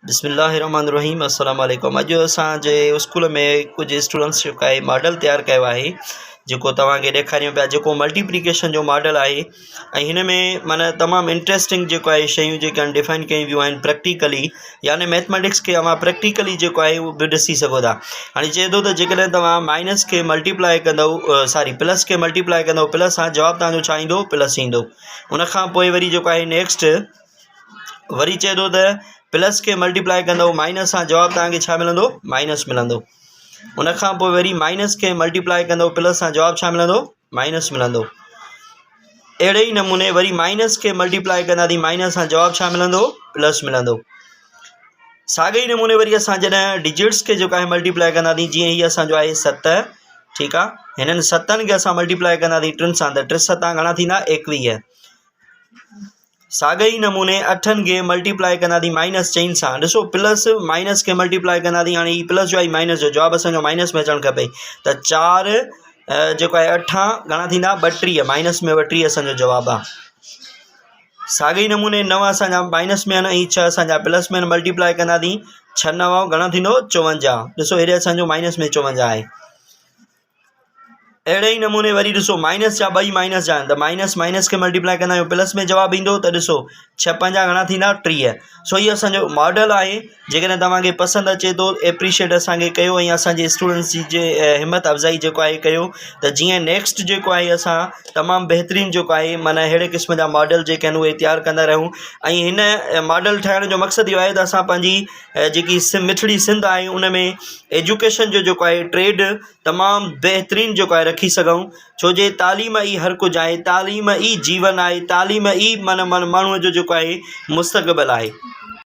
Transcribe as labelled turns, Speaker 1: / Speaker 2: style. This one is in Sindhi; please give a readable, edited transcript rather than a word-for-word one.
Speaker 1: بسم الله الرحمن الرحيم السلام عليڪم اڄ اسان جي اسڪول ۾ ڪجهه اسٽوڊنٽس جيڪو آهي ماڊل تيار ڪيو آهي جيڪو توهان کي ڏيکاريون پيا جيڪو ملٽيپليڪيشن جو ماڊل آهي ۽ هن ۾ معنيٰ تمام انٽريسٽنگ جيڪو آهي شيون جيڪي آهن ڊفائن ڪيون ويون آهن پريڪٽيڪلي يعني ميٿميٽڪس کي اوهان پريڪٽيڪلي جيڪو آهي اهو به ڏسي سگهو ٿا هاڻي چئي ٿو ته جيڪڏهن توهان مائنس کي ملٽيپلائي ڪندو ساري پلس کي ملٽيپلائي ڪندو پلس سان جواب توهان جو ڇا ايندو پلس ايندو ان کان پوء وري جيڪو آهي نيڪسٽ وري چئي ٿو ته پلس کي ملٽيپلائي ڪندو مائنس سان جواب توهان کي ڇا ملندو مائنس ملندو ان کان پوء وري مائنس کي ملٽيپلائي ڪندو پلس سان جواب ڇا ملندو مائنس ملندو اهڙي ئي نموني وري مائنس کي ملٽيپلائي ڪنداسين مائنس سان جواب ڇا ملندو پلس ملندو ساڳئي ئي نموني وري اسان جڏهن ڊجٽس کي جيڪو آهي ملٽيپلائي ڪنداسين جيئن هي اسانجو آهي ست ٺيڪ آهي هنن ستن کي اسان ملٽيپلائي ڪنداسين ٽن سان ته ٽي ستان گهڻا ٿيندا ايڪويهه ساڳئي ئي نموني اٺن کي ملٽيپلائي ڪنداسين مائنس چئن سان ڏسو پلس مائنس کي ملٽيپلائي ڪنداسين هاڻي هي پلس جو آهي مائنس جو جواب اسانجو مائنس ۾ اچڻ کپي ته چار جيڪو آهي اٺان گهڻا ٿيندا 32 مائنس ۾ 32 اسانجو جواب آهي ساڳئي نموني نو اسانجا مائنس ۾ آهن ۽ ڇهه اسانجا پلس ۾ آهن ملٽيپلائي ڪنداسين ڇهه نو گهڻا ٿيندو 54 ڏسو هيڏي اسانجو مائنس ۾ 54 آهي اهڙي ئي نموني وري ڏسو مائنس جا ٻئي مائنس جا آهن ته مائنس مائنس کي ملٽيپلائي ڪندا آهيون پلس ۾ جواب ايندو ته ڏسو ڇهه پنجا گهڻا ٿيندا 30 سو هي اسانجو ماڊل آهي جيڪڏهن توهان کي پسند اچي ٿو ايپريشيٽ اسانکي ڪيو ۽ اسانجي اسٽوڊنٽس جي جي همت افزائي جيڪو آهي ڪيو ته جيئن نيڪسٽ جيڪو آهي اسان تمام بهترين جيڪو آهي معنيٰ اهڙي قسم جا ماڊل جيڪي آهن اهي تيار ڪندا رهون ۽ هن ماڊل ٺاهڻ جو مقصد اهو آهي ته اسان پنهنجي جيڪي مٺڙي سنڌ آهي ان ۾ ايجوڪيشن جو جيڪو آهي ٽريڊ تمام بهترين جيڪو آهي رکي سگهون ڇو جي تعليم ئي هر ڪجهه آهي تعليم ئي جيون آهي تعليم ئي من ماڻهوء جو جيڪو آهي مستقبل آهي.